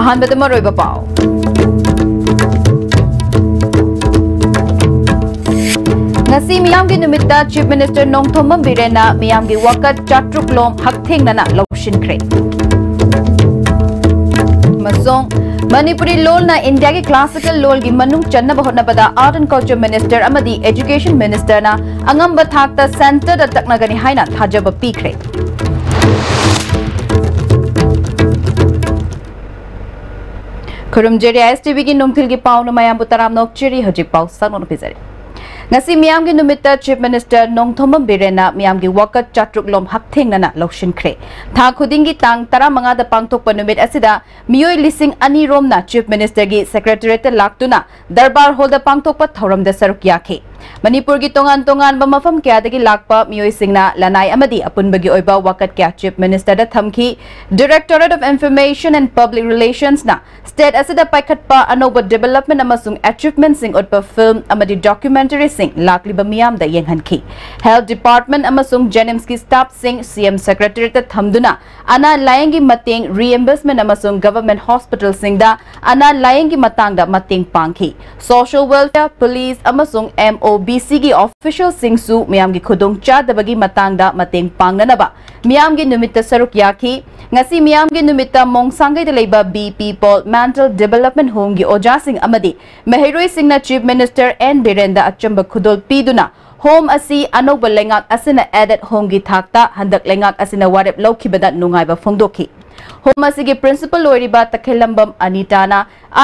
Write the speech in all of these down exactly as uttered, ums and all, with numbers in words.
ꯑꯍꯥꯟꯕꯗ ꯃꯔꯨꯑꯣꯏꯕ ꯄꯥꯎ꯫ ꯉꯁꯤ ꯃꯤꯌꯥꯝꯒꯤ ꯅꯨꯃꯤꯠꯇ Chief Minister ꯅꯣꯡꯊꯣꯝꯕꯝ ꯕꯤꯔꯦꯟꯅ ꯃꯤꯌꯥꯝꯒꯤ ꯋꯥꯀꯠ ꯆꯥꯇ꯭ꯔꯨꯛ ꯂꯣꯝ ꯍꯛꯊꯦꯡꯅꯅ ꯂꯧꯁꯤꯟꯈ꯭ꯔꯦ꯫ ꯑꯃꯁꯨꯡ ꯃꯅꯤꯄꯨꯔꯤ ꯂꯣꯜꯅ ꯏꯟꯗꯤꯌꯥꯒꯤ classical ꯂꯣꯜꯒꯤ ꯃꯅꯨꯡ ꯆꯟꯅꯕ ꯍꯣꯠꯅꯕꯗ Art and Culture Minister ꯑꯃꯗꯤ Education Ministerꯅ ꯑꯉꯝꯕ ꯊꯥꯛꯇ centreꯗ ꯇꯛꯅꯒꯅꯤ ꯍꯥꯏꯅ ꯊꯥꯖꯕ ꯄꯤꯈ꯭ꯔꯦ꯫ ꯈꯨꯔꯨꯝꯖꯔꯤ, ISTVꯒꯤ ꯅꯨꯡꯊꯤꯜꯒꯤ ꯄꯥꯎꯅ ꯃꯌꯥꯝꯕꯨ ꯇꯔꯥꯝꯅ ꯑꯣꯛꯆꯔꯤ꯫ ꯍꯧꯖꯤꯛ ꯄꯥꯎ ꯁꯟꯗꯣꯛꯅ ꯄꯤꯖꯔꯤ꯫ ꯉꯁꯤ ꯃꯤꯌꯥꯝꯒꯤ ꯅꯨꯃꯤꯠꯇ Chief Minister ꯅꯣꯡꯊꯣꯝꯕꯝ ꯕꯤꯔꯦꯟꯅ ꯃꯤꯌꯥꯝꯒꯤ ꯋꯥꯀꯠ ꯆꯥꯇ꯭ꯔꯨꯛ ꯂꯣꯝ ꯍꯛꯊꯦꯡꯅꯅ ꯂꯧꯁꯤꯟꯈ꯭ꯔꯦ꯫ ꯊꯥ ꯈꯨꯗꯤꯡꯒꯤ ꯇꯥꯡ ꯇꯔꯥꯃꯉꯥꯗ ꯄꯥꯡꯊꯣꯛꯄ ꯅꯨꯃꯤꯠ ꯑꯁꯤꯗ ꯃꯤꯑꯣꯏ ꯂꯤꯁꯤꯡ ꯑꯅꯤ ꯔꯣꯝꯅ Chief Ministerꯒꯤ Secretariatꯇ ꯂꯥꯛꯇꯨꯅ ꯗꯔꯕꯥꯔ ꯍꯣꯜꯗ ꯄꯥꯡꯊꯣꯛꯄ ꯊꯧꯔꯝꯗ ꯁꯔꯨꯛ ꯌꯥꯈꯤ꯫ ꯃꯅꯤꯄꯨꯔꯒꯤ ꯇꯣꯉꯥꯟ ꯇꯣꯉꯥꯟꯕ ꯃꯐꯝ ꯀꯌꯥꯗꯒꯤ ꯂꯥꯛꯄ ꯃꯤꯑꯣꯏꯁꯤꯡꯅ ꯂꯅꯥꯏ ꯑꯃꯗꯤ ꯑꯄꯨꯟꯕꯒꯤ ꯑꯣꯏꯕ ꯋꯥꯀꯠ ꯀꯌꯥ Chief Ministerꯗ ꯊꯝꯈꯤ꯫ Directorate of Information and Public Relationsꯅ state ꯑꯁꯤꯗ ꯄꯥꯏꯈꯠꯄ ꯑꯅꯧꯕ development ꯑꯃꯁꯨꯡ achievementꯁꯤꯡ ꯎꯠꯄ film ꯑꯃꯗꯤ documentaryꯁꯤꯡ ꯂꯥꯛꯂꯤꯕ ꯃꯤꯌꯥꯝꯗ ꯌꯦꯡꯍꯟꯈꯤ꯫ Health Department ꯑꯃꯁꯨꯡ JNIMSꯀꯤ staffꯁꯤꯡ CM Secretariatꯇ ꯊꯝꯗꯨꯅ ꯑꯅꯥ ꯂꯥꯌꯦꯡꯒꯤ ꯃꯇꯦꯡ, reimbursement ꯑꯃꯁꯨꯡ government hospitalꯁꯤꯡꯗ ꯑꯅꯥ ꯂꯥꯌꯦꯡꯒꯤ ꯃꯇꯥꯡꯗ ꯃꯇꯦꯡ ꯄꯥꯡꯈꯤ꯫ Social Welfare, Police ꯑꯃꯁꯨꯡ MOBCꯒꯤ officialꯁꯤꯡꯁꯨ ꯃꯤꯌꯥꯝꯒꯤ ꯈꯨꯗꯣꯡꯆꯥꯗꯕꯒꯤ ꯃꯇꯥꯡꯗ ꯃꯇꯦꯡ ꯄꯥꯡꯅꯅꯕ ꯃꯤꯌꯥꯝꯒꯤ ꯅꯨꯃꯤꯠꯇ ꯁꯔꯨꯛ ꯌꯥꯈꯤ꯫ ꯉꯁꯤ ꯃꯤꯌꯥꯝꯒꯤ ꯅꯨꯃꯤꯠꯇ ꯃꯣꯡꯁꯥꯡꯒꯩꯗ ꯂꯩꯕ B P Paul Mental Development Homeꯒꯤ ꯑꯣꯖꯥꯁꯤꯡ ꯑꯃꯗꯤ ꯃꯍꯩꯔꯣꯏꯁꯤꯡꯅ Chief Minister N ꯕꯤꯔꯦꯟꯗ ꯑꯆꯝꯕ ꯈꯨꯗꯣꯜ ꯄꯤꯗꯨꯅ home ꯑꯁꯤ ꯑꯅꯧꯕ ꯂꯩꯉꯥꯛ ꯑꯁꯤꯅ aided homeꯒꯤ ꯊꯥꯛꯇ ꯍꯟꯗꯛ ꯂꯩꯉꯥꯛ ꯑꯁꯤꯅ ꯋꯥꯔꯦꯞ ꯂꯧꯈꯤꯕꯗ ꯅꯨꯡꯉꯥꯏꯕ ꯐꯣꯡꯗꯣꯛꯈꯤ꯫ Home ꯑꯁꯤꯒꯤ principal ꯑꯣꯏꯔꯤꯕ ꯇꯈꯦꯜꯂꯝꯕꯝ ꯑꯅꯤꯇꯥꯅ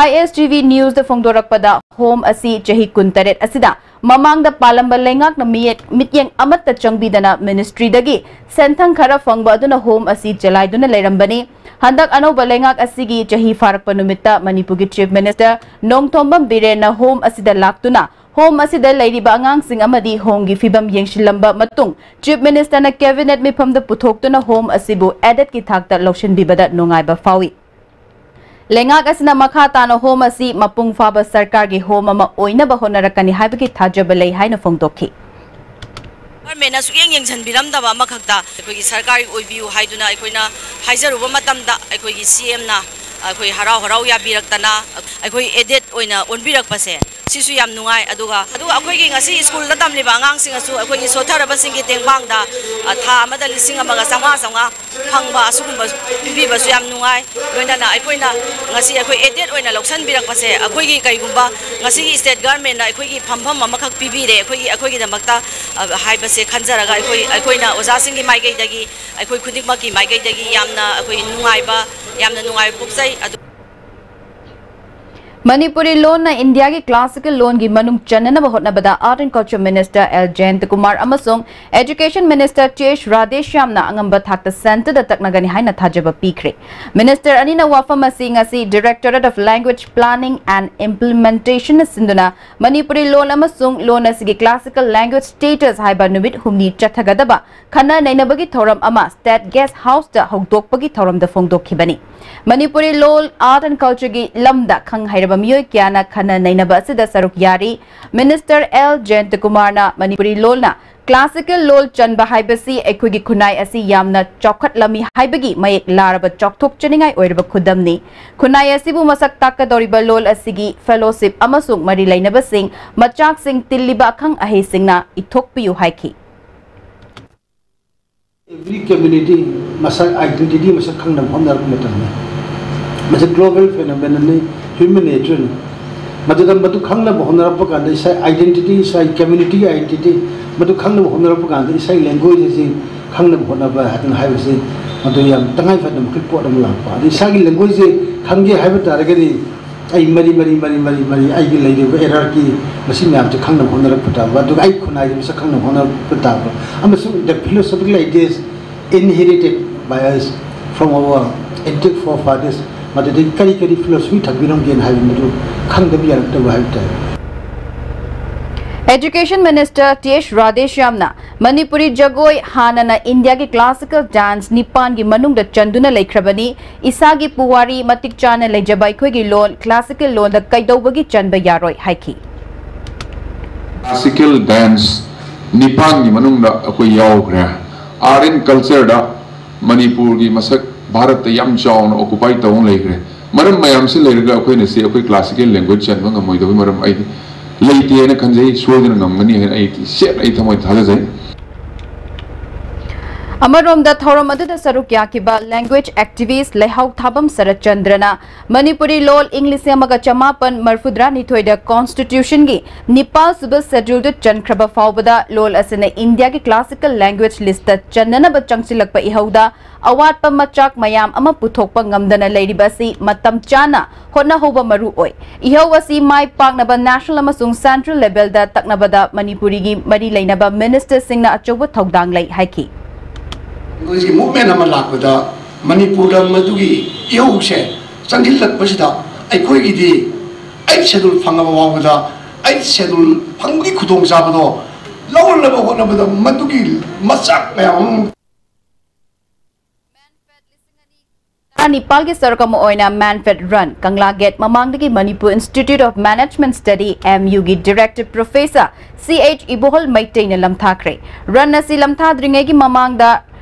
ISTV Newsꯗ ꯐꯣꯡꯗꯣꯔꯛꯄꯗ, home ꯑꯁꯤ ꯆꯍꯤ ꯀꯨꯟꯇꯔꯦꯠ ꯑꯁꯤꯗ ꯃꯃꯥꯡꯗ ꯄꯥꯜꯂꯝꯕ ꯂꯩꯉꯥꯛꯅ ꯃꯤꯌꯦꯛ-, ꯃꯤꯠꯌꯦꯡ ꯑꯃꯠꯇ ꯆꯪꯕꯤꯗꯅ ministryꯗꯒꯤ ꯁꯦꯟꯊꯪ ꯈꯔ ꯐꯪꯕ ꯑꯗꯨꯅ home ꯑꯁꯤ ꯆꯂꯥꯏꯗꯨꯅ ꯂꯩꯔꯝꯕꯅꯤ꯫ ꯍꯟꯗꯛ ꯑꯅꯧꯕ ꯂꯩꯉꯥꯛ ꯑꯁꯤꯒꯤ ꯆꯍꯤ ꯐꯥꯔꯛꯄ ꯅꯨꯃꯤꯠꯇ ꯃꯅꯤꯄꯨꯔꯒꯤ Chief Minister ꯅꯣꯡꯊꯣꯝꯕꯝ ꯕꯤꯔꯦꯟꯅ home ꯑꯁꯤꯗ ꯂꯥꯛꯇꯨꯅ home ꯑꯁꯤꯗ ꯂꯩꯔꯤꯕ ꯑꯉꯥꯡꯁꯤꯡ ꯑꯃꯗꯤ homeꯒꯤ ꯐꯤꯕꯝ ꯌꯦꯡꯁꯤꯜꯂꯝꯕ ꯃꯇꯨꯡ Chief Ministerꯅ cabinet ꯃꯤꯐꯝꯗ ꯄꯨꯊꯣꯛꯇꯨꯅ home ꯑꯁꯤꯕꯨ aidedꯀꯤ ꯊꯥꯛꯇ ꯂꯧꯁꯤꯟꯕꯤꯕꯗ ꯅꯨꯡꯉꯥꯏꯕ ꯐꯥꯎꯏ꯫ ꯂꯩꯉꯥꯛ ꯑꯁꯤꯅ ꯃꯈꯥ ꯇꯥꯅ home ꯑꯁꯤ ꯃꯄꯨꯡ ꯐꯥꯕ ꯁꯔꯀꯥꯔꯒꯤ home ꯑꯃ ꯑꯣꯏꯅꯕ ꯍꯣꯠꯅꯔꯛꯀꯅꯤ ꯍꯥꯏꯕꯒꯤ ꯊꯥꯖꯕ ꯂꯩ ꯍꯥꯏꯅ ꯐꯣꯡꯗꯣꯛꯈꯤ꯫ Governmentꯅ ꯁꯨꯛꯌꯦꯡ ꯌꯦꯡꯁꯤꯟꯕꯤꯔꯝꯗꯕ ꯑꯃꯈꯛꯇ ꯑꯩꯈꯣꯏꯒꯤ ꯁꯔꯀꯥꯔꯒꯤ ꯑꯣꯏꯕꯤꯌꯨ ꯍꯥꯏꯗꯨꯅ ꯑꯩꯈꯣꯏꯅ ꯍꯥꯏꯖꯔꯨꯕ ꯃꯇꯝꯗ ꯑꯩꯈꯣꯏꯒꯤ CMꯅ ꯑꯩꯈꯣꯏ ꯍꯔꯥꯎ ꯍꯔꯥꯎ ꯌꯥꯕꯤꯔꯛꯇꯅ ꯑꯩꯈꯣꯏ ꯑꯦꯗꯦꯠ ꯑꯣꯏꯅ ꯑꯣꯟꯕꯤꯔꯛꯄꯁꯦ, ꯁꯤꯁꯨ ꯌꯥꯝ ꯅꯨꯡꯉꯥꯏ꯫ ꯑꯗꯨꯒ, ꯑꯗꯨꯒ ꯑꯩꯈꯣꯏꯒꯤ ꯉꯁꯤ ꯁ꯭ꯀꯨꯜꯗ ꯇꯝꯂꯤꯕ ꯑꯉꯥꯡꯁꯤꯡꯅꯁꯨ ꯑꯩꯈꯣꯏꯒꯤ ꯁꯣꯠꯊꯔꯕꯁꯤꯡꯒꯤ ꯇꯦꯡꯕꯥꯡꯗ, ꯑ, ꯊꯥ ꯑꯃꯗ ꯂꯤꯁꯤꯡ ꯑꯃꯒ ꯆꯥꯝꯃꯉꯥ, ꯆꯥꯝꯃꯉꯥ ꯐꯪꯕ, ꯑꯁꯤꯒꯨꯝꯕ ꯄꯤꯕꯤꯕꯁꯨ ꯌꯥꯝ ꯅꯨꯡꯉꯥꯏ꯫ ꯂꯣꯏꯅꯅ ꯑꯩꯈꯣꯏꯅ ꯉꯁꯤ ꯑꯩꯈꯣꯏ ꯑꯦꯗꯦꯠ ꯑꯣꯏꯅ ꯂꯧꯁꯤꯟꯕꯤꯔꯛꯄꯁꯦ, ꯑꯩꯈꯣꯏꯒꯤ ꯀꯩꯒꯨꯝꯕ ꯉꯁꯤꯒꯤ ꯁ꯭ꯇꯦꯠ ꯒꯔꯃꯦꯟꯅ ꯑꯩꯈꯣꯏꯒꯤ ꯐꯝꯐꯝ ꯑꯃꯈꯛ ꯄꯤꯕꯤꯔꯦ ꯑꯩꯈꯣꯏꯒꯤ, ꯑꯩꯈꯣꯏꯒꯤꯗꯃꯛꯇ, ꯑ, ꯍꯥꯏꯕꯁꯦ ꯈꯟꯖꯔꯒ ꯑꯩꯈꯣꯏ, ꯑꯩꯈꯣꯏꯅ ꯑꯣꯖꯥꯁꯤꯡꯒꯤ ꯃꯥꯏꯀꯩꯗꯒꯤ, ꯑꯩꯈꯣꯏ ꯈꯨꯗꯤꯡꯃꯛꯀꯤ ꯃꯥꯏꯀꯩꯗꯒꯤ ꯌꯥꯝꯅ ꯑꯩꯈꯣꯏ ꯅꯨꯡꯉꯥꯏꯕ, ꯌꯥꯝꯅ ꯅꯨꯡꯉꯥꯏꯕ ꯄꯣꯛꯆꯩ꯫ ꯑꯗꯨ ꯃꯅꯤꯄꯨꯔꯤ ꯂꯣꯟꯅ ꯏꯟꯗꯤꯌꯥꯒꯤ ꯀ꯭ꯂꯥꯁꯤꯀꯦꯜ ꯂꯣꯟꯒꯤ ꯃꯅꯨꯡ ꯆꯟꯅꯅꯕ ꯍꯣꯠꯅꯕꯗ Art and Culture Minister L Jayantakumar ꯑꯃꯁꯨꯡ Education Minister Th Radheshyamꯅ ꯑꯉꯝꯕ ꯊꯥꯛꯇ ꯁꯦꯟꯇꯔꯗ ꯇꯛꯅꯒꯅꯤ ꯍꯥꯏꯅ ꯊꯥꯖꯕ ꯄꯤꯈ꯭ꯔꯦ꯫ ꯃꯤꯅꯤꯁꯇꯔ ꯑꯅꯤꯅ ꯋꯥꯐꯝ ꯑꯁꯤ ꯉꯁꯤ Directorate of Language Planning and Implementationꯅ ꯁꯤꯟꯗꯨꯅ ꯃꯅꯤꯄꯨꯔꯤ ꯂꯣꯟ ꯑꯃꯁꯨꯡ ꯂꯣꯟ ꯑꯁꯤꯒꯤ classical language status ꯍꯥꯏꯕ ꯅꯨꯃꯤꯠ ꯍꯨꯝꯅꯤ ꯆꯠꯊꯒꯗꯕ ꯈꯟꯅ ꯅꯩꯅꯕꯒꯤ ꯊꯧꯔꯝ ꯑꯃ State Guest Houseꯇ ꯍꯧꯗꯣꯛꯄꯒꯤ ꯊꯧꯔꯝꯗ ꯐꯣꯡꯗꯣꯛꯈꯤꯕꯅꯤ꯫ ꯃꯅꯤꯄꯨꯔꯤ ꯂꯣꯜ, Art and Cultureꯒꯤ ꯂꯝꯗ ꯈꯪ ꯍꯩꯔꯕ ꯃꯤꯑꯣꯏ ꯀꯌꯥꯅ ꯈꯟꯅ ꯅꯩꯅꯕ ꯑꯁꯤꯗ ꯁꯔꯨꯛ ꯌꯥꯔꯤ꯫ ꯃꯤꯅꯤꯁꯇꯔ ꯑꯦꯜ ꯖꯌꯟꯇꯀꯨꯃꯥꯔꯅ ꯃꯅꯤꯄꯨꯔꯤ ꯂꯣꯜꯅ classical ꯂꯣꯜ ꯆꯟꯕ ꯍꯥꯏꯕꯁꯤ ꯑꯩꯈꯣꯏꯒꯤ ꯈꯨꯟꯅꯥꯏ ꯑꯁꯤ ꯌꯥꯝꯅ ꯆꯥꯎꯈꯠꯂꯝꯃꯤ ꯍꯥꯏꯕꯒꯤ ꯃꯌꯦꯛ ꯂꯥꯔꯕ ꯆꯥꯎꯊꯣꯛꯆꯅꯤꯡꯉꯥꯏ ꯑꯣꯏꯔꯕ ꯈꯨꯗꯝꯅꯤ꯫ ꯈꯨꯟꯅꯥꯏ ꯑꯁꯤꯕꯨ ꯃꯁꯛ ꯇꯥꯛꯀꯗꯧꯔꯤꯕ ꯂꯣꯜ ꯑꯁꯤꯒꯤ fellowship ꯑꯃꯁꯨꯡ ꯃꯔꯤ ꯂꯩꯅꯕꯁꯤꯡ ꯃꯆꯥꯛꯁꯤꯡ ꯇꯤꯜꯂꯤꯕ ꯑꯈꯪ ꯑꯍꯩꯁꯤꯡꯅ ꯏꯊꯣꯛꯄꯤꯌꯨ ꯍꯥꯏꯈꯤ꯫ Every community ꯃꯁꯛ, identity ꯃꯁꯛ ꯈꯪꯅꯕ ꯍꯣꯠꯅꯔꯛꯄ ꯃꯇꯝꯗ ꯃꯁꯤ global phenomenon ꯅꯤ, human nature ꯅꯤ꯫ ꯃꯗꯨꯗ ꯃꯗꯨ ꯈꯪꯅꯕ ꯍꯣꯠꯅꯔꯛꯄ ꯀꯥꯟꯗ ꯏꯁꯥ identity, ꯏꯁꯥꯒꯤ community ꯒꯤ identity ꯃꯗꯨ ꯈꯪꯅꯕ ꯍꯣꯠꯅꯔꯛꯄ ꯀꯥꯟꯗ ꯏꯁꯥꯒꯤ language ꯑꯁꯤ ꯈꯪꯅꯕ ꯍꯣꯠꯅꯕ ꯍꯥꯏꯗꯅ ꯍꯥꯏꯕꯁꯤ ꯃꯗꯨ ꯌꯥꯝ ꯇꯉꯥꯏ ꯐꯗꯕ ꯃꯈꯩ ꯄꯣꯠ ꯑꯃ ꯂꯥꯛꯄ꯫ ꯑꯗꯨ ꯏꯁꯥꯒꯤ language ꯁꯦ ꯈꯪꯒꯦ ꯍꯥꯏꯕ ꯇꯥꯔꯒꯗꯤ ꯑꯩ ꯃꯔꯤ ꯃꯔꯤ ꯃꯔꯤ ꯃꯔꯤ ꯃꯔꯤ ꯑꯩꯒꯤ ꯂꯩꯔꯤꯕ hierarchy ꯃꯁꯤ ꯃꯌꯥꯝꯁꯦ ꯈꯪꯅꯕ ꯍꯣꯠꯅꯔꯛꯄ ꯇꯥꯕ, ꯑꯗꯨꯒ ꯑꯩ ꯈꯨꯟꯅꯥꯏꯒꯤ ꯃꯁꯛ ꯈꯪꯅꯕ ꯍꯣꯠꯅꯔꯛꯄ ꯇꯥꯕ, ꯑꯃꯁꯨꯡ the philosophical ideas inherited by us from our antique forefathers ꯃꯗꯨꯗꯒꯤ ꯀꯔꯤ ꯀꯔꯤ philosophy ꯊꯝꯕꯤꯔꯝꯒꯦꯅ ꯍꯥꯏꯕ ꯃꯗꯨ ꯈꯪꯗꯕ ꯌꯥꯔꯛꯇꯕ ꯍꯥꯏꯕ ꯇꯥꯔꯦ꯫ Education Minister Th Radheshyamꯅ ꯃꯅꯤꯄꯨꯔꯤ ꯖꯒꯣꯏ ꯍꯥꯟꯅꯅ ꯏꯟꯗꯤꯌꯥꯒꯤ classical dance ꯅꯤꯄꯥꯟꯒꯤ ꯃꯅꯨꯡꯗ ꯆꯟꯗꯨꯅ ꯂꯩꯈ꯭ꯔꯕꯅꯤ꯫ ꯏꯁꯥꯒꯤ ꯄꯨꯋꯥꯔꯤ ꯃꯇꯤꯛ ꯆꯥꯅ ꯂꯩꯖꯕ ꯑꯩꯈꯣꯏꯒꯤ ꯂꯣꯟ classical ꯂꯣꯟꯗ ꯀꯩꯗꯧꯕꯒꯤ ꯆꯟꯕ ꯌꯥꯔꯣꯏ ꯍꯥꯏꯈꯤ꯫ Classical dance ꯅꯤꯄꯥꯟꯒꯤ ꯃꯅꯨꯡꯗ ꯑꯩꯈꯣꯏ ꯌꯥꯎꯈ꯭ꯔꯦ꯫ Art and Cultureꯗ ꯃꯅꯤꯄꯨꯔꯒꯤ ꯃꯁꯛ ꯚꯥꯔꯠꯇ ꯌꯥꯝ ꯆꯥꯎꯅ ꯑꯣꯀꯨꯄꯥꯏ ꯇꯧꯅ ꯂꯩꯈ꯭ꯔꯦ꯫ ꯃꯔꯝ ꯃꯌꯥꯝꯁꯤ ꯂꯩꯔꯒ ꯑꯩꯈꯣꯏꯅ ꯁꯤ ꯑꯩꯈꯣꯏ ꯀ꯭ꯂꯥꯁꯤꯀꯦꯜ ꯂꯦꯡꯒ꯭ꯋꯦꯖ ꯆꯟꯕ ꯉꯝꯃꯣꯏꯗꯕꯒꯤ ꯃꯔꯝ ꯑꯩ ꯂꯩꯇꯦꯅ ꯈꯟꯖꯩ꯫ ꯁꯣꯏꯗꯅ ꯉꯝꯒꯅꯤ ꯍꯥꯏꯅ ꯑꯩ ꯁꯦꯠ ꯑꯩ ꯊꯃꯣꯏ ꯊꯥꯖꯖꯩ꯫ ꯑꯃꯔꯣꯝꯗ ꯊꯧꯔꯝ ꯑꯗꯨꯗ ꯁꯔꯨꯛ ꯌꯥꯈꯤꯕ language activist ꯂꯩꯍꯥꯎ ꯊꯥꯕꯝ ꯁꯔꯠ ꯆꯟꯗ꯭ꯔꯅ ꯃꯅꯤꯄꯨꯔꯤ ꯂꯣꯜ ꯏꯪ ꯂꯤꯁꯤꯡ ꯑꯃꯒ ꯆꯃꯥꯄꯟ ꯃꯔꯐꯨꯇꯔꯥꯅꯤꯊꯣꯏꯗ constitutionꯒꯤ ꯅꯤꯄꯥꯜ ꯁꯨꯕ scheduleꯗ ꯆꯟꯈ꯭ꯔꯕ ꯐꯥꯎꯕꯗ ꯂꯣꯜ ꯑꯁꯤꯅ ꯏꯟꯗꯤꯌꯥꯒꯤ classical language listꯇ ꯆꯟꯅꯅꯕ ꯆꯪꯁꯤꯜꯂꯛꯄ ꯏꯍꯧꯗ ꯑꯋꯥꯠꯄ ꯃꯆꯥꯛ ꯃꯌꯥꯝ ꯑꯃ ꯄꯨꯊꯣꯛꯄ ꯉꯝꯗꯅ ꯂꯩꯔꯤꯕ ꯑꯁꯤ ꯃꯇꯝ ꯆꯥꯅ ꯍꯣꯠꯅꯍꯧꯕ ꯃꯔꯨ ꯑꯣꯏ꯫ ꯏꯍꯧ ꯑꯁꯤ ꯃꯥꯏ ꯄꯥꯛꯅꯕ national ꯑꯃꯁꯨꯡ central levelꯗ ꯇꯛꯅꯕꯗ ꯃꯅꯤꯄꯨꯔꯤꯒꯤ ꯃꯔꯤ ꯂꯩꯅꯕ ministerꯁꯤꯡꯅ ꯑꯆꯧꯕ ꯊꯧꯗꯥꯡ ꯂꯩ ꯍꯥꯏꯈꯤ꯫ ꯑꯩꯈꯣꯏꯒꯤ movement ꯑꯃ ꯂꯥꯛꯄꯗ ꯃꯅꯤꯄꯨꯔꯗ ꯃꯗꯨꯒꯤ ꯏꯍꯧꯁꯦ ꯆꯪꯁꯤꯜꯂꯛꯄꯁꯤꯗ ꯑꯩꯈꯣꯏꯒꯤꯗꯤ eighth schedule ꯐꯪꯉꯕ ꯐꯥꯎꯕꯗ eighth schedule ꯐꯪꯕꯒꯤ ꯈꯨꯗꯣꯡꯆꯥꯕꯗꯣ ꯂꯧꯅꯅꯕ ꯍꯣꯠꯅꯕꯗ ꯃꯗꯨꯒꯤ ꯃꯆꯥꯛ ꯃꯌꯥꯝ ꯑꯃ ꯇꯔꯥꯅꯤꯄꯥꯜꯒꯤ ꯁꯔꯨꯛ ꯑꯃ ꯑꯣꯏꯅ MANFED Run ꯀꯪꯂꯥ ꯒꯦꯠ ꯃꯃꯥꯡꯗꯒꯤ Manipur Institute of Management Study, MUꯒꯤ director professor C H ꯏꯕꯣꯍꯜ ꯃꯩꯇꯩꯅ ꯂꯝꯊꯥꯈ꯭ꯔꯦ꯫ Run ꯑꯁꯤ ꯂꯝꯊꯥꯗ꯭ꯔꯤꯉꯩꯒꯤ ꯃꯃꯥꯡꯗ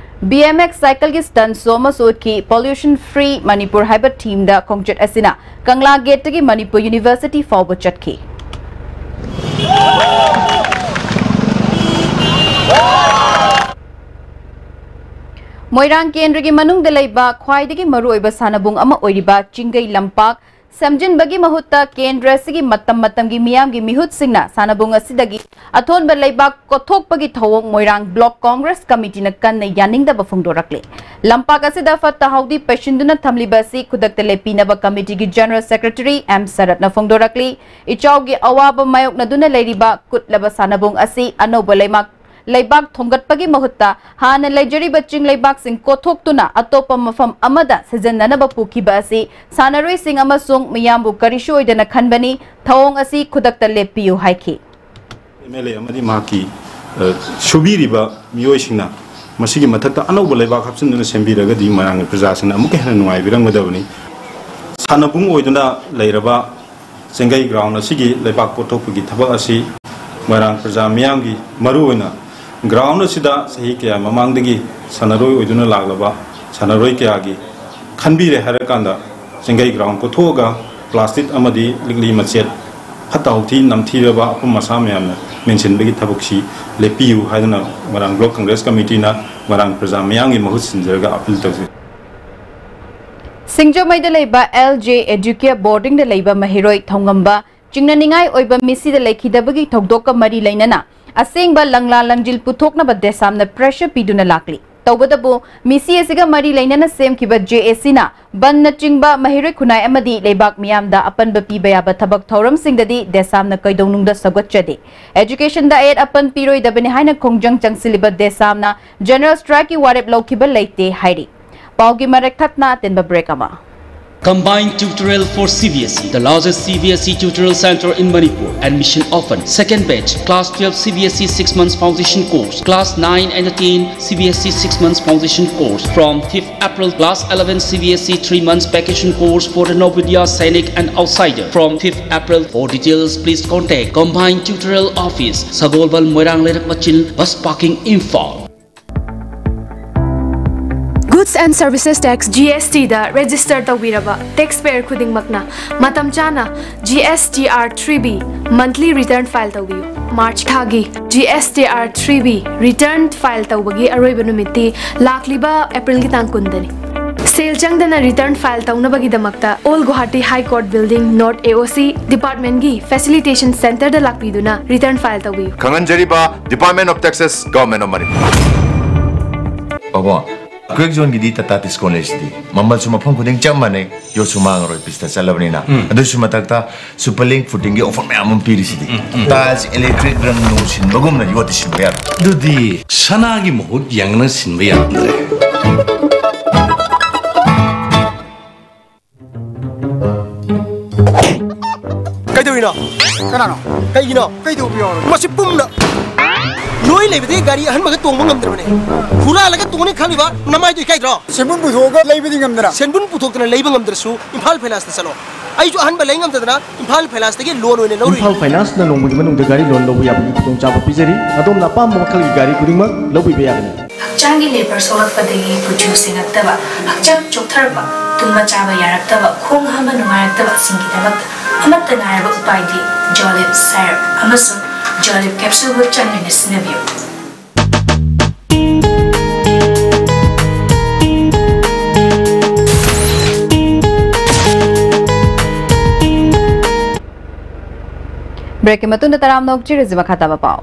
BMX cycleꯒꯤ stunt show ꯑꯃꯁꯨ ꯎꯠꯈꯤ꯫ Pollution Free Manipur ꯍꯥꯏꯕ themeꯗ ꯈꯣꯡꯆꯠ ꯑꯁꯤꯅ ꯀꯪꯂꯥ ꯒꯦꯠꯇꯒꯤ Manipur University ꯐꯥꯎꯕ ꯆꯠꯈꯤ꯫ ꯃꯣꯏꯔꯥꯡ ꯀꯦꯟꯗ꯭ꯔꯒꯤ ꯃꯅꯨꯡꯗ ꯂꯩꯕ ꯈ꯭ꯋꯥꯏꯗꯒꯤ ꯃꯔꯨꯑꯣꯏꯕ ꯁꯥꯟꯅꯕꯨꯡ ꯑꯃ ꯑꯣꯏꯔꯤꯕ ꯆꯤꯡꯒꯩ ꯂꯝꯄꯥꯛ ꯁꯦꯝꯖꯤꯟꯕꯒꯤ ꯃꯍꯨꯠꯇ ꯀꯦꯟꯗ꯭ꯔ ꯑꯁꯤꯒꯤ ꯃꯇꯝ ꯃꯇꯝꯒꯤ ꯃꯤꯌꯥꯝꯒꯤ ꯃꯤꯍꯨꯠꯁꯤꯡꯅ ꯁꯥꯟꯅꯕꯨꯡ ꯑꯁꯤꯗꯒꯤ ꯑꯊꯣꯟꯕ ꯂꯩꯕꯥꯛ ꯀꯣꯊꯣꯛꯄꯒꯤ ꯊꯧꯑꯣꯡ ꯃꯣꯏꯔꯥꯡ block congress committeeꯅ ꯀꯟꯅ ꯌꯥꯅꯤꯡꯗꯕ ꯐꯣꯡꯗꯣꯔꯛꯂꯤ꯫ ꯂꯝꯄꯥꯛ ꯑꯁꯤꯗ ꯐꯠꯇ ꯍꯥꯎꯗꯤ ꯄꯩꯁꯤꯟꯗꯨꯅ ꯊꯝꯂꯤꯕ ꯑꯁꯤ ꯈꯨꯗꯛꯇ ꯂꯦꯞꯄꯤꯅꯕ committeeꯒꯤ general secretary M ꯁꯔꯠꯅ ꯐꯣꯡꯗꯣꯔꯛꯂꯤ꯫ ꯏꯆꯥꯎꯒꯤ ꯑꯋꯥꯕ ꯃꯥꯌꯣꯛꯅꯗꯨꯅ ꯂꯩꯔꯤꯕ ꯀꯨꯠꯂꯕ ꯁꯥꯟꯅꯕꯨꯡ ꯑꯁꯤ ꯑꯅꯧꯕ ꯂꯩꯃꯥꯛ ꯂꯩꯕꯥꯛ ꯊꯣꯡꯒꯠꯄꯒꯤ ꯃꯍꯨꯠꯇ ꯍꯥꯟꯅ ꯂꯩꯖꯔꯤꯕ ꯆꯤꯡ ꯂꯩꯕꯥꯛꯁꯤꯡ ꯀꯣꯊꯣꯛꯇꯨꯅ ꯑꯇꯣꯞꯄ ꯃꯐꯝ ꯑꯃꯗ ꯁꯤꯖꯤꯟꯅꯅꯕ ꯄꯨꯈꯤꯕ ꯑꯁꯤ ꯁꯥꯟꯅꯔꯣꯏꯁꯤꯡ ꯑꯃꯁꯨꯡ ꯃꯤꯌꯥꯝꯕꯨ ꯀꯔꯤꯁꯨ ꯑꯣꯏꯗꯅ ꯈꯟꯕꯅꯤ꯫ ꯊꯧꯑꯣꯡ ꯑꯁꯤ ꯈꯨꯗꯛꯇ ꯂꯦꯞꯄꯤꯌꯨ ꯍꯥꯏꯈꯤ꯫ MLA ꯑꯃꯗꯤ ꯃꯍꯥꯛꯀꯤ ꯁꯨꯕꯤꯔꯤꯕ ꯃꯤꯑꯣꯏꯁꯤꯡꯅ ꯃꯁꯤꯒꯤ ꯃꯊꯛꯇ ꯑꯅꯧꯕ ꯂꯩꯕꯥꯛ ꯍꯥꯞꯆꯤꯟꯗꯨꯅ ꯁꯦꯝꯕꯤꯔꯒꯗꯤ ꯃꯣꯏꯔꯥꯡꯒꯤ ꯄ꯭ꯔꯖꯥꯁꯤꯡꯅ ꯑꯃꯨꯛꯀ ꯍꯦꯟꯅ ꯅꯨꯡꯉꯥꯏꯕꯤꯔꯝꯒꯗꯕꯅꯤ꯫ ꯁꯥꯟꯅꯕꯨꯡ ꯑꯣꯏꯗꯨꯅ ꯂꯩꯔꯕ ꯆꯦꯡꯒꯩ ground ꯑꯁꯤꯒꯤ ꯂꯩꯕꯥꯛ ꯀꯣꯊꯣꯛꯄꯒꯤ ꯊꯕꯛ ꯑꯁꯤ ꯃꯣꯏꯔꯥꯡ ꯄ꯭ꯔꯖꯥ ꯃꯤꯌꯥꯝꯒꯤ, ꯃꯔꯨꯑꯣꯏꯅ ground ꯑꯁꯤꯗ ꯆꯍꯤ ꯀꯌꯥ ꯃꯃꯥꯡꯗꯒꯤ ꯁꯥꯟꯅꯔꯣꯏ ꯑꯣꯏꯗꯨꯅ ꯂꯥꯛꯂꯕ ꯁꯥꯟꯅꯔꯣꯏ ꯀꯌꯥꯒꯤ ꯈꯟꯕꯤꯔꯦ ꯍꯥꯏꯔꯀꯥꯟꯗ ꯆꯤꯡꯒꯩ ꯒ꯭ꯔꯥꯎꯟ ꯀꯣꯊꯣꯛꯑꯒ ꯄ꯭ꯂꯥꯁꯇꯤꯛ ꯑꯃꯗꯤ ꯂꯤꯛꯂꯤ ꯃꯆꯦꯠ ꯐꯠꯇ ꯍꯥꯎꯊꯤ ꯅꯝꯊꯤꯔꯕ ꯑꯄꯨꯝ ꯑꯁꯥ ꯃꯌꯥꯝꯅ ꯃꯦꯟꯁꯤꯟꯕꯒꯤ ꯊꯕꯛꯁꯤ ꯂꯦꯞꯄꯤꯌꯨ ꯍꯥꯏꯗꯨꯅ ꯃꯣꯏꯔꯥꯡ ꯕ꯭ꯂꯣꯛ ꯀꯪꯒ꯭ꯔꯦꯁ ꯀꯃꯤꯇꯤꯅ ꯃꯣꯏꯔꯥꯡ ꯄ꯭ꯔꯖꯥ ꯃꯤꯌꯥꯝꯒꯤ ꯃꯍꯨꯠ ꯁꯤꯟꯖꯔꯒ ꯑꯄꯤꯜ ꯇꯧꯖꯔꯤ꯫ ꯁꯤꯡꯖꯃꯩꯗ ꯂꯩꯕ ꯑꯦꯜ ꯖꯦ ꯑꯦꯗ꯭ꯌꯨꯀꯦꯌꯔ ꯕꯣꯔꯗꯤꯡꯗ ꯂꯩꯕ ꯃꯍꯩꯔꯣꯏ ꯊꯧꯉꯝꯕ ꯆꯤꯡꯅꯅꯤꯡꯉꯥꯏ ꯑꯣꯏꯕ ꯃꯤꯁꯤꯗ ꯂꯩꯈꯤꯗꯕꯒꯤ ꯊꯧꯗꯣꯛꯀ ꯃꯔꯤ ꯂꯩꯅꯅ ꯑꯁꯦꯡꯕ ꯂꯪꯂꯥ ꯂꯪꯖꯤꯜ ꯄꯨꯊꯣꯛꯅꯕ ꯗꯦꯁꯥꯝꯅ ꯄ꯭ꯔꯦꯁꯔ ꯄꯤꯗꯨꯅ ꯂꯥꯛꯂꯤ꯫ ꯇꯧꯕꯇꯕꯨ ꯃꯤꯁꯤ ꯑꯁꯤꯒ ꯃꯔꯤ ꯂꯩꯅꯅ ꯁꯦꯝꯈꯤꯕ ꯖꯦ ꯑꯦ ꯁꯤꯅ ꯕꯟꯅꯆꯤꯡꯕ ꯃꯍꯩꯔꯣꯏ ꯈꯨꯟꯅꯥꯏ ꯑꯃꯗꯤ ꯂꯩꯕꯥꯛ ꯃꯤꯌꯥꯝꯗ ꯑꯄꯟꯕ ꯄꯤꯕ ꯌꯥꯕ ꯊꯕꯛ ꯊꯧꯔꯝꯁꯤꯡꯗꯗꯤ ꯗꯦꯁꯥꯝꯅ ꯀꯩꯗꯧꯅꯨꯡꯗ ꯁꯧꯒꯠꯆꯗꯦ꯫ ꯑꯦꯖꯨꯀꯦꯁꯟꯗ ꯑꯌꯦꯠ ꯑꯄꯟ ꯄꯤꯔꯣꯏꯗꯕꯅꯤ ꯍꯥꯏꯅ ꯈꯣꯡꯖꯪ ꯆꯪꯁꯤꯜꯂꯤꯕ ꯗꯦꯁꯥꯝꯅ ꯖꯦꯅꯔꯦꯜ ꯁ꯭ꯇ꯭ꯔꯥꯏꯛꯀꯤ ꯋꯥꯔꯦꯞ ꯂꯧꯈꯤꯕ ꯂꯩꯇꯦ ꯍꯥꯏꯔꯤ꯫ ꯄꯥꯎꯒꯤ ꯃꯔꯛ ꯊꯠꯅ ꯑꯇꯦꯟꯕ ꯕ꯭ꯔꯦꯛ ꯑꯃ꯫ Combined Tutorial for C B S E, the largest C B S E tutorial center in Manipur. Admission open. Second batch, Class twelve C B S E six months foundation course, Class nine and ten C B S E six months foundation course from fifth April, Class eleven C B S E three months vacation course for the Navodaya Sainik and outsider from fifth April. For details, please contact Combined Tutorial Office, Sagolbal, Moirang Leirak Machil, Bus Parking, Imphal. Goods and Services Tax, G S T the register ꯇꯧꯕꯤꯔꯕ taxpayer ꯈꯨꯗꯤꯡꯃꯛꯅ ꯃꯇꯝ ꯆꯥꯅ G S T R three B monthly return file ꯇꯧꯕꯤꯌꯨ꯫ March ꯊꯥꯒꯤ G S T R three B return file ꯇꯧꯕꯒꯤ ꯑꯔꯣꯏꯕ ꯅꯨꯃꯤꯠꯇꯤ ꯂꯥꯛꯂꯤꯕ April ꯒꯤ ꯇꯥꯡ ꯀꯨꯟꯗꯅꯤ꯫ ꯁꯦꯜ ꯆꯪꯗꯅ return file ꯇꯧꯅꯕꯒꯤꯗꯃꯛꯇ Old Guwahati High Court Building, North A O C Department ꯀꯤ Facilitation Center ꯗ ꯂꯥꯛꯄꯤꯗꯨꯅ return file ꯇꯧꯕꯤꯌꯨ꯫ ꯈꯪꯍꯟꯖꯔꯤꯕ Department of Taxes, Government of Manipur꯫ ꯄꯥꯕꯨꯡ, ꯀ꯭ꯋꯦꯛ ꯖꯣꯟꯒꯤꯗꯤ ꯇꯥꯇꯥ ꯇꯤꯁꯀꯣꯟ ꯂꯩꯁꯤꯗꯤ꯫ ꯃꯃꯜꯁꯨ ꯃꯐꯝ ꯈꯨꯗꯤꯡ ꯆꯞ ꯃꯥꯟꯅꯩ, ꯌꯣꯠꯁꯨ ꯃꯥꯡꯉꯔꯣꯏ ꯄꯤꯁꯇ ꯆꯠꯂꯕꯅꯤꯅ꯫ ꯑꯗꯨꯁꯨ ꯃꯊꯛꯇ ꯁꯨꯄꯔ ꯂꯤꯡ ꯐꯨꯇꯤꯡꯒꯤ ꯑꯣꯐꯔ ꯃꯌꯥꯝ ꯑꯃ ꯄꯤꯔꯤꯁꯤꯗꯤ꯫ ꯇꯥꯏꯜꯁ ꯏꯂꯦꯛꯇ꯭ꯔꯤꯛ ꯔꯪ ꯅꯨꯡ ꯁꯤꯟꯕꯒꯨꯝꯅ ꯌꯣꯠꯇꯤ ꯁꯤꯟꯕ ꯌꯥꯔꯣꯏ꯫ ꯑꯗꯨꯗꯤ ꯁꯅꯥꯒꯤ ꯃꯍꯨꯠ ꯌꯥꯡꯅ ꯁꯤꯟꯕ ꯌꯥꯔꯝꯗ꯭ꯔꯦ꯫ ꯀꯩꯗꯧꯔꯤꯅꯣ? ꯀꯅꯥꯅꯣ? ꯀꯩꯒꯤꯅꯣ? ꯀꯩꯗꯧꯕ ꯌꯥꯎꯔꯒꯦ? ꯃꯁꯤ ꯄꯨꯝꯅ ꯅꯣꯏ ꯂꯩꯕꯗꯒꯤ ꯒꯥꯔꯤ ꯑꯍꯟꯕꯒ ꯇꯣꯡꯕ ꯉꯝꯗ꯭ꯔꯕꯅꯦ꯫ ꯍꯨꯔꯥꯜꯂꯒ ꯇꯣꯡꯅꯤ ꯈꯜꯂꯤꯕ ꯅꯃꯥꯏꯗꯣ ꯏꯀꯥꯏꯗ꯭ꯔꯣ? ꯁꯦꯟꯕꯨꯟ ꯄꯨꯊꯣꯛꯑꯒ ꯂꯩꯕꯗꯤ ꯉꯝꯗꯅ꯫ ꯁꯦꯟꯕꯨꯟ ꯄꯨꯊꯣꯛꯇꯅ ꯂꯩꯕ ꯉꯝꯗ꯭ꯔꯁꯨ ꯏꯝꯐꯥꯜ ꯐꯥꯏꯅꯥꯟꯁꯇ ꯆꯠꯂꯣ꯫ ꯑꯩꯁꯨ ꯑꯍꯟꯕ ꯂꯩ ꯉꯝꯗꯗꯅ ꯏꯝꯐꯥꯜ ꯐꯥꯏꯅꯥꯟꯁꯇꯒꯤ ꯂꯣꯟ ꯑꯣꯏꯅ ꯂꯧꯔꯨꯏ꯫ ꯏꯝꯐꯥꯜ ꯐꯥꯏꯅꯥꯟꯁꯅ ꯅꯣꯡꯃꯒꯤ ꯃꯅꯨꯡꯗ ꯒꯥꯔꯤ ꯂꯣꯟ ꯂꯧꯕ ꯌꯥꯕꯒꯤ ꯈꯨꯗꯣꯡꯆꯥꯕ ꯄꯤꯖꯔꯤ꯫ ꯑꯗꯣꯝꯅ ꯑꯄꯥꯝꯕ ꯃꯈꯜꯒꯤ ꯒꯥꯔꯤ ꯈꯨꯗꯤꯡꯃꯛ ꯂꯧꯕꯤꯕ ꯌꯥꯒꯅꯤ꯫ ꯍꯛꯆꯥꯡꯒꯤ ꯂꯦꯕꯔ ꯁꯣꯛꯂꯛꯄꯗꯒꯤ ꯀꯨꯆꯨ ꯁꯦꯡꯉꯛꯇꯕ, ꯍꯛꯆꯥꯡ ꯆꯣꯛꯊꯔꯛꯄ, ꯇꯨꯝꯕ ꯆꯥꯕ ꯌꯥꯔꯛꯇꯕ, ꯈꯣꯡ ꯍꯥꯝꯕ ꯅꯨꯡꯉꯥꯏꯔꯛꯇꯕꯁꯤꯡꯒꯤꯗꯃꯛꯇ ꯑꯃꯠꯇ ꯉꯥꯏꯔꯕ ꯎꯄꯥꯏꯗꯤ ꯖꯣꯂꯤꯞ ꯁꯥꯏꯔꯞ ꯑꯃꯁꯨꯡ ꯖꯣꯂꯤꯞ ꯀꯦꯞꯁꯨꯜꯕꯨ ꯆꯥꯡ ꯅꯥꯏꯅ ꯁꯤꯖꯤꯟꯅꯕꯤꯌꯨ꯫ ꯕ꯭ꯔꯦꯛꯀꯤ ꯃꯇꯨꯡꯗ ꯇꯔꯥꯝꯅ ꯑꯣꯛꯆꯔꯤꯁꯤ ꯃꯈꯥ ꯇꯥꯕ ꯄꯥꯎ꯫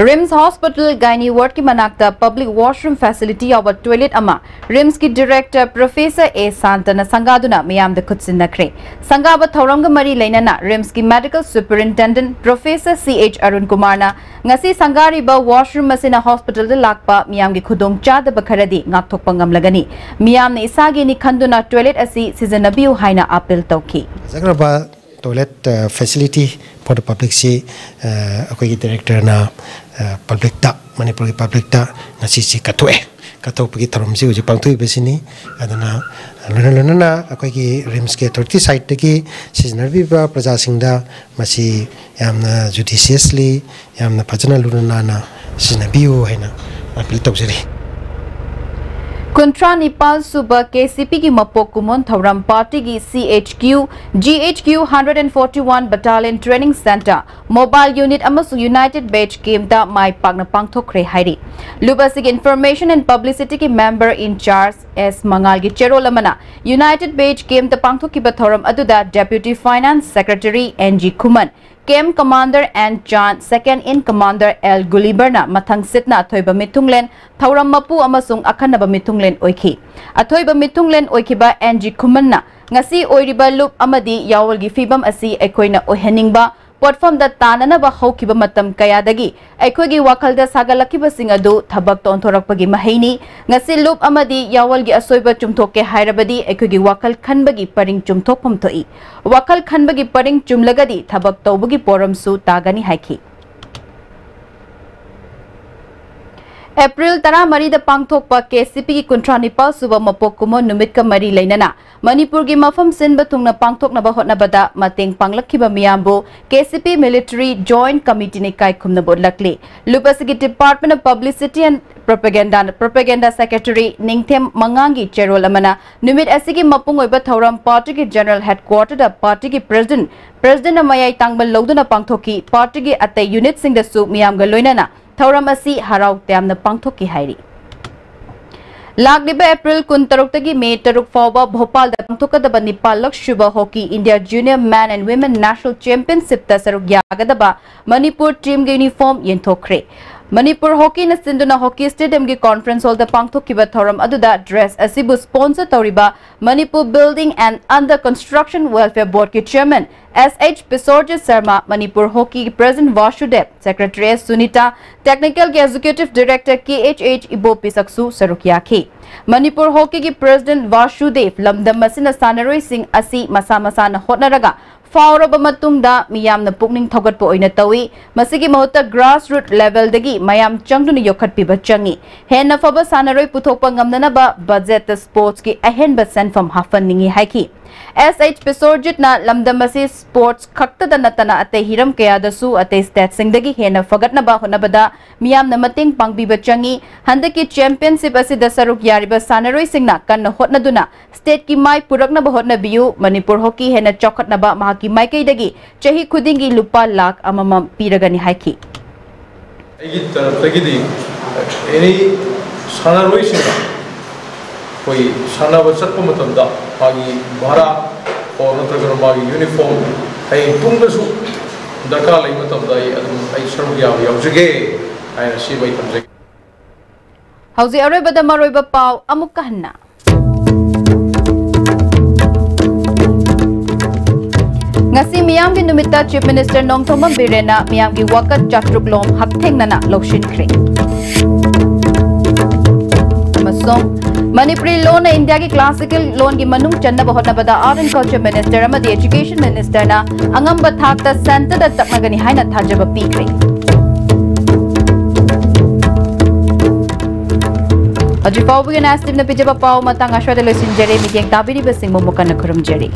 ꯔꯤꯝꯁ ꯍꯣꯁꯄꯤꯇꯥꯜ ꯒꯥꯏꯅꯤ ꯋꯥꯔꯗꯀꯤ ꯃꯅꯥꯛꯇ ꯄꯕ꯭ꯂꯤꯛ ꯋꯥꯁꯔꯨꯝ ꯐꯦꯁꯤꯂꯤꯇꯤ ꯌꯥꯎꯕ ꯇꯣꯏꯂꯦꯠ ꯑꯃ ꯔꯤꯝꯁꯀꯤ ꯗꯤꯔꯦꯛꯇꯔ ꯄ꯭ꯔꯣꯐꯦꯁꯔ ꯑꯦ ꯁꯥꯟꯇꯅ ꯁꯪꯒꯥꯗꯨꯅ ꯃꯤꯌꯥꯝꯗ ꯈꯨꯠꯁꯤꯟꯅꯈ꯭ꯔꯦ꯫ ꯁꯪꯒꯥꯕ ꯊꯧꯔꯝꯒ ꯃꯔꯤ ꯂꯩꯅꯅ ꯔꯤꯝꯁꯀꯤ ꯃꯦꯗꯤꯀꯦꯜ ꯁꯨꯄꯔꯤꯟꯇꯦꯟꯗꯦꯟꯠ ꯄ꯭ꯔꯣꯐꯦꯁꯔ ꯁꯤ ꯑꯦꯆ ꯑꯔꯨꯟ ꯀꯨꯃꯥꯔꯅ ꯉꯁꯤ ꯁꯪꯒꯥꯔꯤꯕ ꯋꯥꯁꯔꯨꯝ ꯑꯁꯤꯅ ꯍꯣꯁꯄꯤꯇꯥꯜꯗ ꯂꯥꯛꯄ ꯃꯤꯌꯥꯝꯒꯤ ꯈꯨꯗꯣꯡꯆꯥꯗꯕ ꯈꯔꯗꯤ ꯉꯥꯛꯊꯣꯛꯄ ꯉꯝꯂꯒꯅꯤ꯫ ꯃꯤꯌꯥꯝꯅ ꯏꯁꯥꯒꯤꯅꯤ ꯈꯟꯗꯨꯅ ꯇꯣꯏꯂꯦꯠ ꯑꯁꯤ ꯁꯤꯖꯤꯟꯅꯕꯤꯌꯨ ꯍꯥꯏꯅ ꯑꯥꯄꯤꯜ ꯇꯧꯈꯤ꯫ ꯐꯖꯈ꯭ꯔꯕ toilet, ꯑ, facility for the publicꯁꯤ, ꯑ, ꯑꯩꯈꯣꯏꯒꯤ ꯗꯤꯔꯦꯛꯇꯔꯅ, ꯑ, ꯄꯕ꯭ꯂꯤꯛꯇ, ꯃꯅꯤꯄꯨꯔꯒꯤ ꯄꯕ꯭ꯂꯤꯛꯇ ꯉꯁꯤꯁꯤ ꯀꯠꯊꯣꯛꯑꯦ꯫ ꯀꯠꯊꯣꯛꯄꯒꯤ ꯊꯧꯔꯝꯁꯤ ꯍꯧꯖꯤꯛ ꯄꯥꯡꯊꯣꯛꯏꯕꯁꯤꯅꯤ꯫ ꯑꯗꯨꯅ ꯂꯣꯏꯅ ꯂꯣꯏꯅꯅ ꯑꯩꯈꯣꯏꯒꯤ ꯔꯤꯝꯁꯀꯤ ꯑꯣꯊꯣꯔꯤꯇꯤ ꯁꯥꯏꯠꯇꯒꯤ ꯁꯤꯖꯤꯟꯅꯕꯤꯕ ꯄ꯭ꯔꯖꯥꯁꯤꯡꯗ ꯃꯁꯤ ꯌꯥꯝꯅ judiciously, ꯌꯥꯝꯅ ꯐꯖꯅ ꯂꯨꯅ ꯅꯥꯟꯅ ꯁꯤꯖꯤꯟꯅꯕꯤꯌꯨ ꯍꯥꯏꯅ ꯑꯥꯄꯤꯜ ꯇꯧꯖꯔꯤ꯫ ꯀꯨꯟꯊ꯭ꯔꯥ ꯅꯤꯄꯥꯜ ꯁꯨꯕ ꯀꯦ ꯁꯤ ꯄꯤꯒꯤ ꯃꯄꯣꯛ ꯀꯨꯝꯑꯣꯟ ꯊꯧꯔꯝ ꯄꯥꯔꯇꯤꯒꯤ C H Q, G H Q hundred and forty one Battalion Training Centre, Mobile Unit ꯑꯃꯁꯨꯡ United Badge Campꯇ ꯃꯥꯏ ꯄꯥꯛꯅ ꯄꯥꯡꯊꯣꯛꯈ꯭ꯔꯦ ꯍꯥꯏꯔꯤ꯫ ꯂꯨꯞ ꯑꯁꯤꯒꯤ Information and Publicityꯒꯤ Member in Charge S ꯃꯉꯥꯜꯒꯤ ꯆꯦꯔꯣꯜ ꯑꯃꯅ United Badge Campꯇ ꯄꯥꯡꯊꯣꯛꯈꯤꯕ ꯊꯧꯔꯝ ꯑꯗꯨꯗ Deputy Finance Secretary N G Khuman, Camp Commander N Chan, Second in Commander L ꯒꯨꯂꯤꯕꯔꯅ ꯃꯊꯪ ꯁꯤꯠꯅ ꯑꯊꯣꯏꯕ ꯃꯤꯊꯨꯡꯂꯦꯟ, ꯊꯧꯔꯝ ꯃꯄꯨ ꯑꯃꯁꯨꯡ ꯑꯈꯟꯅꯕ ꯃꯤꯊꯨꯡꯂꯦꯟ ꯑꯣꯏꯈꯤ꯫ ꯑꯊꯣꯏꯕ ꯃꯤꯊꯨꯡꯂꯦꯟ ꯑꯣꯏꯈꯤꯕ N G ꯈꯨꯃꯟꯅ, "ꯉꯁꯤ ꯑꯣꯏꯔꯤꯕ ꯂꯨꯞ ꯑꯃꯗꯤ ꯌꯥꯑꯣꯜꯒꯤ ꯐꯤꯕꯝ ꯑꯁꯤ ꯑꯩꯈꯣꯏꯅ ꯑꯣꯏꯍꯟꯅꯤꯡꯕ ꯄꯣꯠꯐꯝꯗ ꯇꯥꯅꯅꯕ ꯍꯧꯈꯤꯕ ꯃꯇꯝ ꯀꯌꯥꯗꯒꯤ ꯑꯩꯈꯣꯏꯒꯤ ꯋꯥꯈꯜꯗ ꯁꯥꯒꯠꯂꯛꯈꯤꯕꯁꯤꯡ ꯑꯗꯨ ꯊꯕꯛꯇ ꯑꯣꯟꯊꯣꯔꯛꯄꯒꯤ ꯃꯍꯩꯅꯤ꯫ ꯉꯁꯤ ꯂꯨꯞ ꯑꯃꯗꯤ ꯌꯥꯑꯣꯜꯒꯤ ꯑꯁꯣꯏꯕ ꯆꯨꯝꯊꯣꯛꯀꯦ ꯍꯥꯏꯔꯕꯗꯤ ꯑꯩꯈꯣꯏꯒꯤ ꯋꯥꯈꯜ ꯈꯟꯕꯒꯤ ꯄꯔꯤꯡ ꯆꯨꯝꯊꯣꯛꯐꯝ ꯊꯣꯛꯏ꯫ ꯋꯥꯈꯜ ꯈꯟꯕꯒꯤ ꯄꯔꯤꯡ ꯆꯨꯝꯂꯒꯗꯤ ꯊꯕꯛ ꯇꯧꯕꯒꯤ ꯄꯣꯔꯝꯁꯨ ꯇꯥꯒꯅꯤ" ꯍꯥꯏꯈꯤ꯫ ꯑꯦꯄ꯭ꯔꯤꯜ ꯇꯔꯥꯃꯔꯤꯗ ꯄꯥꯡꯊꯣꯛꯄ ꯀꯦ ꯁꯤ ꯄꯤꯒꯤ ꯀꯨꯟꯊ꯭ꯔꯥ ꯅꯤꯄꯥꯜ ꯁꯨꯕ ꯃꯄꯣꯛ ꯀꯨꯝꯑꯣꯟ ꯅꯨꯃꯤꯠꯀ ꯃꯔꯤ ꯂꯩꯅꯅ ꯃꯅꯤꯄꯨꯔꯒꯤ ꯃꯐꯝ ꯁꯤꯟꯕ ꯊꯨꯡꯅ ꯄꯥꯡꯊꯣꯛꯅꯕ ꯍꯣꯠꯅꯕꯗ ꯃꯇꯦꯡ ꯄꯥꯡꯂꯛꯈꯤꯕ ꯃꯤꯌꯥꯝꯕꯨ ꯀꯦ ꯁꯤ ꯄꯤ Military Joint Committeeꯅ ꯏꯀꯥꯏ ꯈꯨꯝꯅꯕ ꯎꯠꯂꯛꯂꯤ꯫ ꯂꯨꯞ ꯑꯁꯤꯒꯤ Department of Publicity and Propaganda, Propaganda Secretary ꯅꯤꯡꯊꯦꯝ ꯃꯉꯥꯡꯒꯤ ꯆꯦꯔꯣꯜ ꯑꯃꯅ ꯅꯨꯃꯤꯠ ꯑꯁꯤꯒꯤ ꯃꯄꯨꯡ ꯑꯣꯏꯕ ꯊꯧꯔꯝ ꯄꯥꯔꯇꯤꯒꯤ General Headquarterꯗ ꯄꯥꯔꯇꯤꯒꯤ President, Presidentꯅ ꯃꯌꯥꯏ ꯇꯥꯡꯕ ꯂꯧꯗꯨꯅ ꯄꯥꯡꯊꯣꯛꯈꯤ꯫ ꯄꯥꯔꯇꯤꯒꯤ ꯑꯇꯩ unitꯁꯤꯡꯗꯁꯨ ꯃꯤꯌꯥꯝꯒ ꯂꯣꯏꯅꯅ ꯊꯧꯔꯝ ꯑꯁꯤ ꯍꯔꯥꯎ ꯇꯌꯥꯝꯅ ꯄꯥꯡꯊꯣꯛꯈꯤ ꯍꯥꯏꯔꯤ꯫ ꯂꯥꯛꯂꯤꯕ ꯑꯦꯄ꯭ꯔꯤꯜ ꯀꯨꯟꯇꯔꯨꯛꯇꯒꯤ ꯃꯦ ꯇꯔꯨꯛ ꯐꯥꯎꯕ ꯚꯣꯄꯥꯜꯗ ꯄꯥꯡꯊꯣꯛꯀꯗꯕ ꯅꯤꯄꯥꯜꯂꯛ ꯁꯨꯕ Hockey India Junior Men and Women National Championshipꯇ ꯁꯔꯨꯛ ꯌꯥꯒꯗꯕ ꯃꯅꯤꯄꯨꯔ teamꯒꯤ uniform ꯌꯦꯟꯊꯣꯛꯈ꯭ꯔꯦ꯫ ꯃꯅꯤꯄꯨꯔ ꯍꯣꯀꯤꯅ ꯁꯤꯟꯗꯨꯅ ꯍꯣꯀꯤ stadiumꯒꯤ conference hallꯗ ꯄꯥꯡꯊꯣꯛꯈꯤꯕ ꯊꯧꯔꯝ ꯑꯗꯨꯗ dress ꯑꯁꯤꯕꯨ sponsor ꯇꯧꯔꯤꯕ Manipur Building and Under Construction Welfare Boardꯀꯤ chairman S H Biswajit Sharma, Manipur ꯍꯣꯀꯤꯒꯤ president Basudeb, secretary S Sunita, technicalꯒꯤ executive director K H H ꯏꯕꯣꯄꯤꯁꯛꯁꯨ ꯁꯔꯨꯛ ꯌꯥꯈꯤ꯫ ꯃꯅꯤꯄꯨꯔ ꯍꯣꯀꯤꯒꯤ president ꯕꯥꯁꯨꯗꯦꯕ, ꯂꯝꯗꯝ ꯑꯁꯤꯅ ꯁꯥꯟꯅꯔꯣꯏꯁꯤꯡ ꯑꯁꯤ ꯃꯁꯥ ꯃꯁꯥꯅ ꯍꯣꯠꯅꯔꯒ ꯐꯥꯎꯔꯕ ꯃꯇꯨꯡꯗ ꯃꯤꯌꯥꯝꯅ ꯄꯨꯛꯅꯤꯡ ꯊꯧꯒꯠꯄ ꯑꯣꯏꯅ ꯇꯧꯏ꯫ ꯃꯁꯤꯒꯤ ꯃꯍꯨꯠꯇ grassroot levelꯗꯒꯤ ꯃꯌꯥꯝ ꯆꯪꯗꯨꯅ ꯌꯣꯛꯈꯠꯄꯤꯕ ꯆꯪꯏ꯫ ꯍꯦꯟꯅ ꯐꯕ ꯁꯥꯟꯅꯔꯣꯏ ꯄꯨꯊꯣꯛꯄ ꯉꯝꯅꯅꯕ budgetꯇ sportsꯀꯤ ꯑꯍꯦꯟꯕ ꯁꯦꯟꯐꯝ ꯍꯥꯞꯍꯟꯅꯤꯡꯏ ꯍꯥꯏꯈꯤ꯫ S H ꯕꯤꯁ꯭ꯋꯖꯤꯠꯅ ꯂꯝꯗꯝ ꯑꯁꯤ sports ꯈꯛꯇꯗ ꯅꯠꯇꯅ ꯑꯇꯩ ꯍꯤꯔꯝ ꯀꯌꯥꯗꯁꯨ ꯑꯇꯩ stateꯁꯤꯡꯗꯒꯤ ꯍꯦꯟꯅ ꯐꯒꯠꯅꯕ ꯍꯣꯠꯅꯕꯗ ꯃꯤꯌꯥꯝꯅ ꯃꯇꯦꯡ ꯄꯥꯡꯕꯤꯕ ꯆꯪꯏ꯫ ꯍꯟꯗꯛꯀꯤ championship ꯑꯁꯤꯗ ꯁꯔꯨꯛ ꯌꯥꯔꯤꯕ ꯁꯥꯟꯅꯔꯣꯏꯁꯤꯡꯅ ꯀꯟꯅ ꯍꯣꯠꯅꯗꯨꯅ stateꯀꯤ ꯃꯥꯏ ꯄꯨꯔꯛꯅꯕ ꯍꯣꯠꯅꯕꯤꯌꯨ꯫ ꯃꯅꯤꯄꯨꯔ ꯍꯣꯀꯤ ꯍꯦꯟꯅ ꯆꯥꯎꯈꯠꯅꯕ ꯃꯍꯥꯛꯀꯤ ꯃꯥꯏꯀꯩꯗꯒꯤ ꯆꯍꯤ ꯈꯨꯗꯤꯡꯒꯤ ꯂꯨꯄꯥ ꯂꯥꯈ ꯑꯃꯃꯝ ꯄꯤꯔꯒꯅꯤ ꯍꯥꯏꯈꯤ꯫ ꯑꯩꯒꯤ ꯇꯔꯞꯇꯒꯤꯗꯤ any ꯁꯥꯟꯅꯔꯣꯏꯁꯤꯡꯅ ꯑꯩꯈꯣꯏ ꯁꯥꯟꯅꯕ ꯆꯠꯄ ꯃꯇꯝꯗ ꯃꯥꯒꯤ ꯚꯔꯥ or ꯅꯠꯇ꯭ꯔꯒꯅ ꯃꯥꯒꯤ uniform ꯍꯌꯦꯡ ꯇꯨꯡꯗꯁꯨ ꯗꯔꯀꯥꯔ ꯂꯩꯕ ꯃꯇꯝꯗ ꯑꯩ ꯑꯗꯨꯝ ꯑꯩ ꯁꯔꯨꯛ ꯌꯥꯕ ꯌꯥꯎꯖꯒꯦ ꯍꯥꯏꯅ ꯁꯤꯃ ꯑꯩ ꯊꯝꯖꯒꯦ꯫ ꯍꯧꯖꯤꯛ ꯑꯔꯣꯏꯕꯗ ꯃꯔꯨꯑꯣꯏꯕ ꯄꯥꯎ ꯑꯃꯨꯛꯀ ꯍꯟꯅ꯫ ꯉꯁꯤ ꯃꯤꯌꯥꯝꯒꯤ ꯅꯨꯃꯤꯠꯇ Chief Minister ꯅꯣꯡꯊꯣꯝꯕꯝ ꯕꯤꯔꯦꯟꯅ ꯃꯤꯌꯥꯝꯒꯤ ꯋꯥꯀꯠ ꯆꯥꯇ꯭ꯔꯨꯛ ꯂꯣꯝ ꯍꯛꯊꯦꯡꯅꯅ ꯂꯧꯁꯤꯟꯈ꯭ꯔꯦ꯫ ꯑꯃꯁꯨꯡ ꯃꯅꯤꯄꯨꯔꯤ ꯂꯣꯟꯅ ꯏꯟꯗꯤꯌꯥꯒꯤ classical ꯂꯣꯟꯒꯤ ꯃꯅꯨꯡ ꯆꯟꯅꯕ ꯍꯣꯠꯅꯕꯗ Art and Culture Minister ꯑꯃꯗꯤ Education Ministerꯅ ꯑꯉꯝꯕ ꯊꯥꯛꯇ centreꯗ ꯇꯛꯅꯒꯅꯤ ꯍꯥꯏꯅ ꯊꯥꯖꯕ ꯄꯤꯈ꯭ꯔꯦ꯫ ꯍꯧꯖꯤꯛ ꯐꯥꯎꯕꯒꯤ ꯅꯥꯏꯁ ꯇꯤꯝꯅ ꯄꯤꯖꯕ ꯄꯥꯎ ꯃꯇꯥꯡ ꯑꯁ꯭ꯋꯥꯏꯗ ꯂꯣꯏꯁꯤꯟꯖꯔꯦ꯫ ꯃꯤꯠꯌꯦꯡ ꯇꯥꯕꯤꯔꯤꯕꯁꯤꯡꯕꯨ ꯃꯨꯛ ꯀꯟꯅ ꯈꯨꯔꯨꯝꯖꯔꯤ꯫